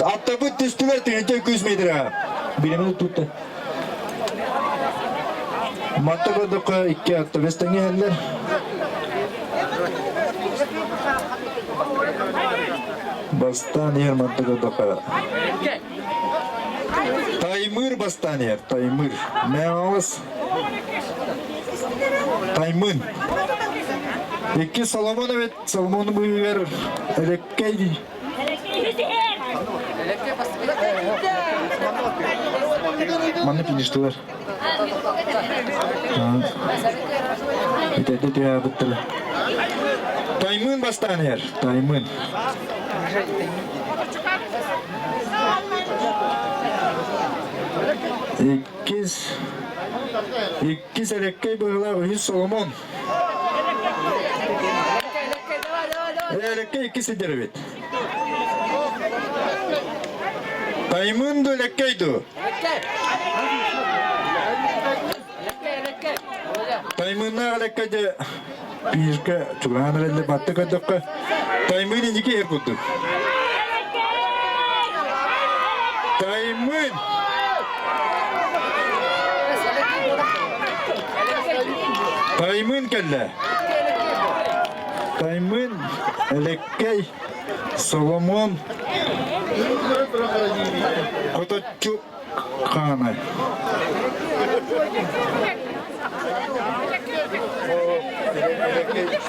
Аттабыт түстүлэр 1200 метра. Биремин тутта. Матта көрдөххө икки атта бэстэҥҥэ иһэллэр. Бастаан иһэр матта көрдөххө. Таймыр бастаан иһэр, Таймыр. Мэҥалыс Таймын. Икки Соломон эбит, Соломон быыһыгар элеккэй Манна фиништылар. Итэрдэ түһээбиттэр. Таймын бастаан иһэр. Таймын. Иккис иккис элеккэй быһыылаах үһүс Соломон. Элеккэй иккис сидэр эбит. Таймын ду элеккэй ду? Таймыннаах элеккэй де пииркэ чугаһаан эрэллэр батта көрдөххө Таймын инники иһэр курдук. Таймын! Таймын кэллэ. Таймын, Элеккэй, Соломон, Хоточчу Хаана.